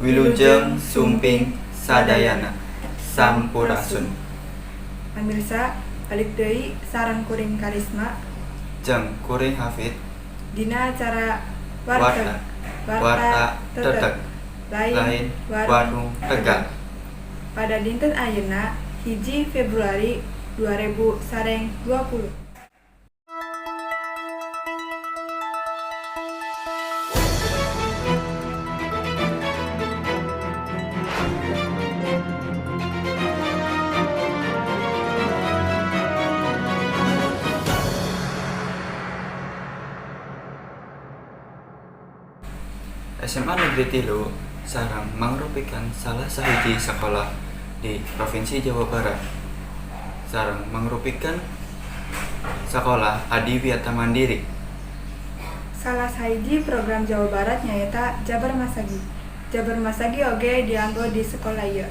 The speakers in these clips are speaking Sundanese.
Wilujeng Sumping sadayana. Sampurasun. Pamirsa, balik deui sareng kuring Karisma Jeung kuring Hafid. Dina acara Warta. Warta, Warta Teteg. Lain, Lain Warung Tegal. Pada dinten ayeuna 1 Februari 2020. SMA Negeri 3 Serang mangrupikan salah sahiji sekolah di Provinsi Jawa Barat. Sareng mangrupikan sekolah adiwiyata mandiri. Salah sahiji program Jawa Barat nyaeta Jabar Masagi. Jabar Masagi oge dianggo di sekolah ieu.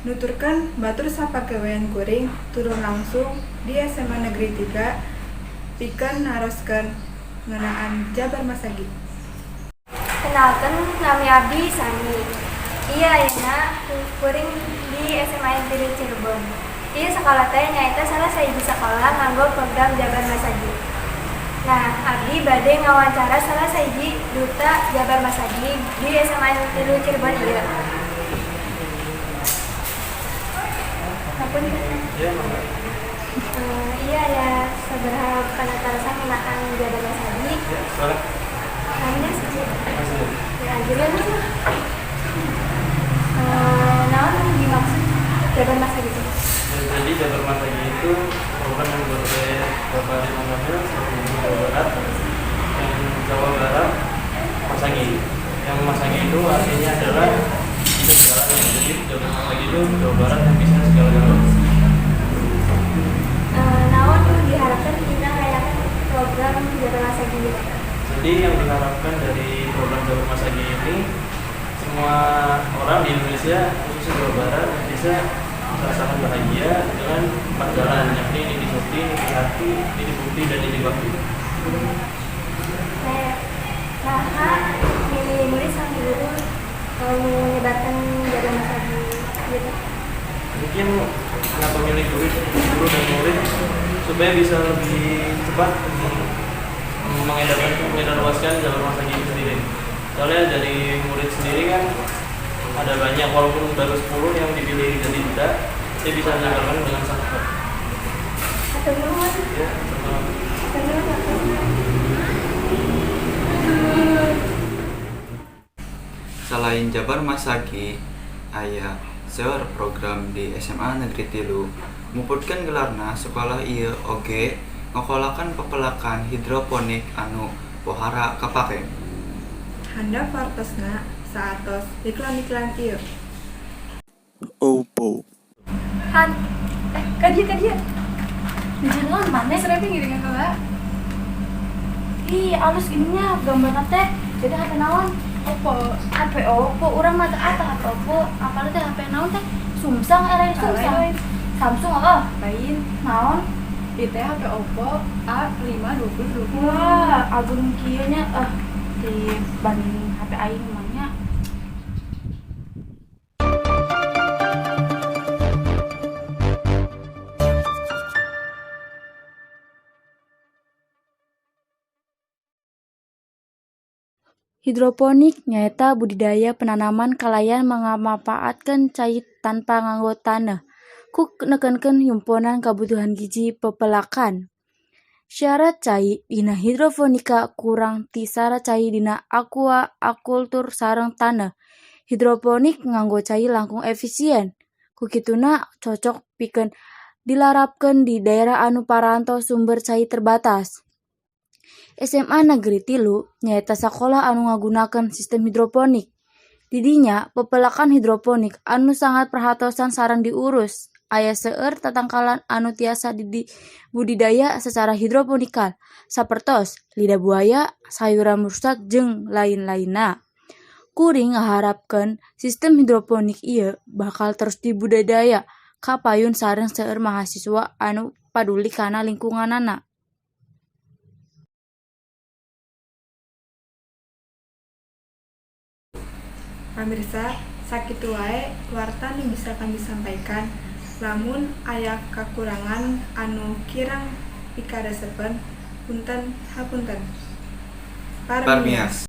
Nuturkeun batur sapagawean kuring turun langsung di SMA Negeri 3 pikeun naroskeun ngeunaan Jabar Masagi. Kenalkan, nami abdi Sani. Iya, ayeuna kuring di SMA N Cirebon. Ieu sekolah teh nyaeta salah sahiji sekolah nganggo program Jabar Masagi. Nah, abdi bade ngawancara salah sahiji duta Jabar Masagi di SMA N Cirebon ieu. Hapunten. Ya, mangga. Iya ya, sabaraha panatarosan ngeunaan Jabar Masagi. Ya, silakan. Namanya sih. Masih. Ya, gimana sih? Naon dimaksud Jabar Masagi itu? Ya, jadi Jabar Masagi itu program yang dibuat oleh Bapak Ridwan Kamil selaku Gubernur Jawa Barat, yang Jawa Barat Masagi. Yang Masagi itu artinya adalah bisa segalanya. Jadi Jabar Masagi itu Jawa Barat yang bisa segala-galanya. Naon diharapkan dina ngayakeun program Jabar Masagi gitu? Jadi yang diharapkan dari program Jabar Masagi ini, semua orang di Indonesia, khususnya Jawa Barat, bisa merasakan bahagia dengan empat jalan, yakni niti sukti, niti hati, niti bukti, dan niti bakti. Nah, milih murid sang guru menyebarkan Jabar Masagi gitu. Mungkin kenapa milih guru, guru dan murid, supaya bisa lebih cepat mengedarkan, mengedarluaskan Jabar Masagi itu sendiri. Soalnya dari murid sendiri kan ada banyak, walaupun baru 10 yang dipilih jadi duta, dia bisa menyebarkan dengan sangat cepat. Hatur nuhun. Ya, sama. Hatur nuhun. Selain Jabar Masagi, aya seueur program di SMA Negeri 3. Muputkeun gelarna, sekolah ieu oge ngokolakeun pepelakan hidroponik anu pohara kapake. Handap wartosna saatos iklan-iklan ieu. Oppo. Han, ka dieu, ka dieu. Jangan mana? Serempeng ngiringan heula. Ih, alus gini nya gambarna teh. Jadi HP naon? Oppo. HP Oppo, urang mah teu apa HP Oppo. Apa teh HP naon teh? Sumsang era Sumsang. Lain. Samsung apa? Lain. Naon? Ieu teh HP Oppo A5 2020. Wah, ageung kieu nya, di banding HP aing mah nya. Hidroponik nyaeta budidaya penanaman kalayan ngamapaatkeun cai tanpa nganggo taneuh ku nekenkeun yumponan kabutuhan gizi pepelakan. Syarat cai dina hidroponika kurang ti syarat cai dina akuakultur sareng taneuh. Hidroponik nganggo cai langkung efisien, kukituna cocok pikeun dilarapkeun di daerah anu parantos sumber cai terbatas. SMA Negeri 3 nyaeta sakola anu ngagunakeun sistem hidroponik. Di dinya pepelakan hidroponik anu sangat perhatosan sareng diurus. Aya seueur tatangkalan anu tiasa dibudidaya sacara hidroponikal, sapertos lidah buaya, sayuran mustard jeung lain-lainna. Kuring ngaharapkeun sistem hidroponik ieu bakal terus dibudidaya ka payun sareng seueur mahasiswa anu paduli kana lingkunganana. Pamirsa, sakitu wae warta nu bisa kami sampaikan. Lamun aya kakurangan anu kirang pikaresepeun, punten hapunten. Parmias.